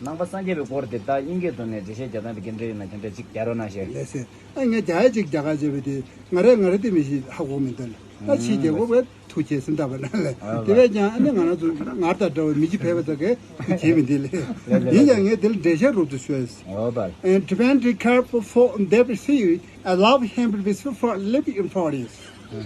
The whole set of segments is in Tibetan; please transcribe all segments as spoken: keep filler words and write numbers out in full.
ནང་པ་སངས་རྒྱས་པའི་སྐོར་དེ་ད་དབྱིན་སྐད་དུ་ནས་འགྲེལ་བཤད་རྒྱག་སྟངས་དེ་ག་འདྲ་ཡིན་ན་དེ་འདྲ་ཅིག་རྒྱག་རོགས་གནང་ཞེས། ལགས་སེ། ཨ་ངས་རྒྱ་ཡིག་ཅིག་རྒྱག་ག་བྱས་པ་དེ་ང་རས་ང་རས་དེ་མི་ཤེས་ཧ་གོ་མི་འདུག་ད་ཕྱི་རྒྱལ་ཁབ་བས་ཐུགས་ཆེ་སེམས་ཐག་པ་ན་ལས། ཨོ་དེ་བས་ཀྱང་ཨ་ནི་ང་རང་ཚོ་ངར་དང་འདྲ་བའི་མི་གཅིག་ཕེབས་པ་ཙག་གེ་ཐུགས་ཆེ་མི་འདི་ལས། ལགས་ལགས་ཡིན་ཀྱང་ངས་དེ་ལ་འགྲེལ་བཤད་རོབ་ཏུ་ཤོད། ཨོ་བར། And Tibetan care for form that receive a love him with for living in forest.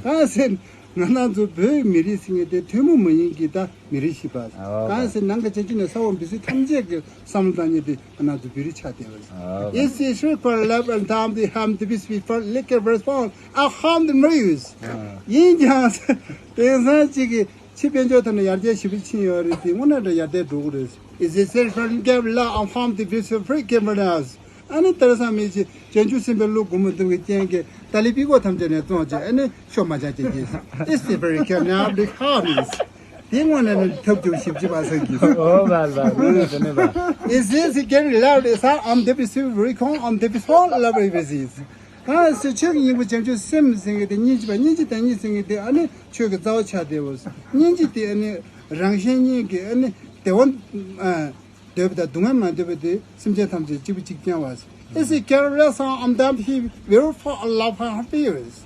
གང་ཟེར་ང་རང་ཚོ་བོད་མི་རིགས་ཟེར་མཁན་དེ་ཐུན་མོང་མ་ཡིན་གྱི་ད་མི་རིགས་ཤིག་པ། ཨོ་གང་ཟེར་ནང་གི་ཆ་གཅིག་ནས་ས་འོག་མི་སེར་ཐམས་ཅད་ཀྱི་བསམ་བློ་བཏང་མཁན་དེ་ང་རང་ཚོ་བོད་རིགས་ཆགས་བསྡད་པ་རེད། ཨོ་It's easy for love and time to harm the beast before liquor response. I harm the muse. ཡིན་ཀྱང་དེང་སང་གཅིག་གི་ཕྱི་དཔལ་འབྱོར་ཐོག་ནས་ཡར་རྒྱས་ཞེ་པོ་ཕྱིན་ཡོད་རེད་དེ་དངོས་གནས་དྲང་ཡར་ལྡན་འགྲོ་གི་རེད། It's easy for love and harm the beast before liquor response. ཨ་ནི་དེང་སང་མི་ཚེ་བྱང་ཆུབ་སེམས་དཔའི་བློ་སྒོ་མོ་འདུ་བའི་རྐྱེན་གྱིས་ཏཱ་ལའི་པི་ཀོ་ཐམས་ཅད་ནས་བཙོང་བྱས་ཨ་ནི་ཤོ་མ་ཆག་ཅན་གྱིས། It's very care now the harvest. དེ་དངོས་གནས་ནི་ཐབས་སྐྱོ་ཞིབ་ཅི་པ་སང་གིས། ཨོ་བལ་བལ་དངོས་གནས་དེ་ནི་བལ། Is this getting loud? Is that I'm the receiver recon, I'm the fall love is this. གང་ཟེར་ཆོས་ཀྱི་སྙིང་པོ་བྱང་ཆུབ་སེམས་ཟེར་མཁན་དེ་སྙིང་རྗེ་པ་སྙིང་རྗེ་དང་སྙིང་ཟེར་མཁན་དེ་ཨ་ནི་ཆོས་ཀྱི་རྩ་བ་ཆགས་བསྡད་པ། སྙིང་རྗེ་དེ་ཨ་ནི་རང་གཞན་གཉིས་ཀྱི་ཨ་ནི་བདེ་བ་ཨ། འདོད་པ་དང་སྡུག་བསྔལ་མ་འདོད་པ་དེ་སེམས་ཅན་ཐམས་ཅད་གཅིག་པུ་གཅིག་རྐྱང་བ། Is it careless on that he will for a love and fears?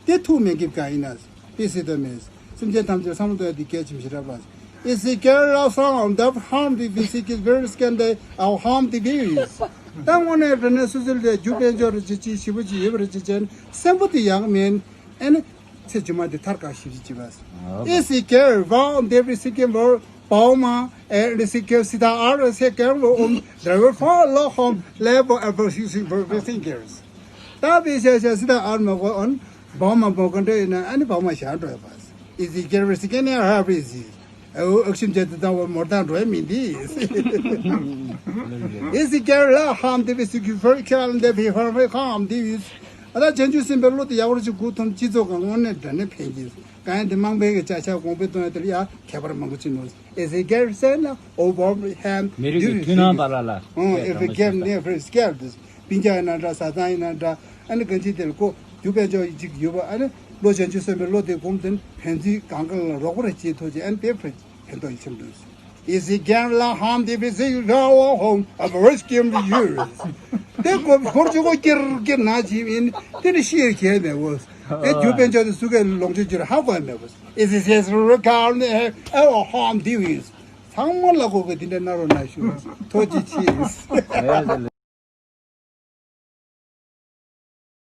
དེ་ཐུགས་མེད་སྐྱིད་གང་ཡིན་ན། དེ་སྲིད་དུ་མེད། སེམས་ཅན་ཐམས་ཅད་བསམ་བློ་གཏོང་ཡ་དེ་གལ་ཆེན་པོ་ཞེ་དྲག་པ། Is it careless on that harm the physical very skin that our harm the views? ད་དངོས་གནས་དྲང་གནས་སོ་སོ་ལ་རྒྱུ་དཔལ་འབྱོར་རེ་ཅིག་ཅིག་ཞེ་པོ་ཅིག་ཡོད་པ་རེ་ཅིག་ཅན་སེམས་པོ་དེ་ཡག་མིན། ཨ་ནི་ཚེ་རྗེས་མ་དེ་ཐར་དཀའ་ཞེ་པོ་ཅིག་བྱེད་པ། Is it care one day we seeking for Paoma and the seeker sita are the second um driver for law home level of sixteen for fifteen years. ད་བི་ཤ་ཤ་སི་ཏ་ཨར་མ་གོ་ཨོན་བའོ་མ་བོ་ག་འདྲ་ཡིན་ན་ཨ་ནི་བའོ་མ་ཤ་འགྲོ་ཡ་པ། Is it care we seeking and have is it? ཨོ་ཨག་ཤིམ་ཅེ་ཏི་ད་བོ་མོར་ད་འགྲོ་ཡ་མིན་དི། Is it care la harm the physical for care and the be harm harm the is. ཨ་ད་བྱང་ཆུབ་སེམས་དཔའི་བློ་དེ་ཡག་པོ་ཅིག་གོ་ཐུབ་སྤྱི་ཚོགས་ཀྱི་དངོས་གནས་དྲང་གནས་ཕན་གྱི། གང་ཡིན་དེ་དམངས་ཕན་གྱི་ཅ་ཆ་གོང་འཕེལ་གཏོང་ཡ་དེ་ལ་ཡ་ཁྱད་པར་མང་པོ་ཅིག་ནོར། Is it care send over him མི་རིགས་ཀྱི་མཐུན་སྣང་བར་ལ་ལ་ཨོ་if we care near for scared this. སྤུན་ཀྱག་ཡིན་ན་འདྲ་བཟའ་ཚང་ཡིན་ན་འདྲ་ཨ་ནི་གང་ཅི་དེ་ལ་གོ་རྒྱུ་དཔལ་འབྱོར་ཅིག་ཡོད་པ་ཨ་ནི་བློ་བྱང་ཆུབ་སེམས་དཔའི་བློ་དེ་སྒོམ་དེ་ཕན་ཚུན་གང་ག་ལ་རོགས་པ་རེ་བྱེད་ཐུབ་ཅིག་ཨ་ནི་དེ་ཕན་ཕན་ཐོགས་ཡིད་ཆེམ་འདུག Is it can la harm the busy go home of rescue the years. དེ་གོ་སྐོར་ཅུ་གོ་ཀིར་ཀིར་ན་ཅི་ཡིན་དེ་ནི་ཤེས་ཁྱེད་མེད་འོ། དེ་རྒྱུ་དཔལ་འབྱོར་དེ་སུ་གའི་ལོངས་སྤྱོད་རྒྱུར་ཧ་གོ་མེད་འོ། Is it says regard the our harm the is. ཚང་མ་ལ་གོ་གི་དེ་འདྲ་ན་རོ་ན་ཞུ། ཐོ་ཅི་ཆི།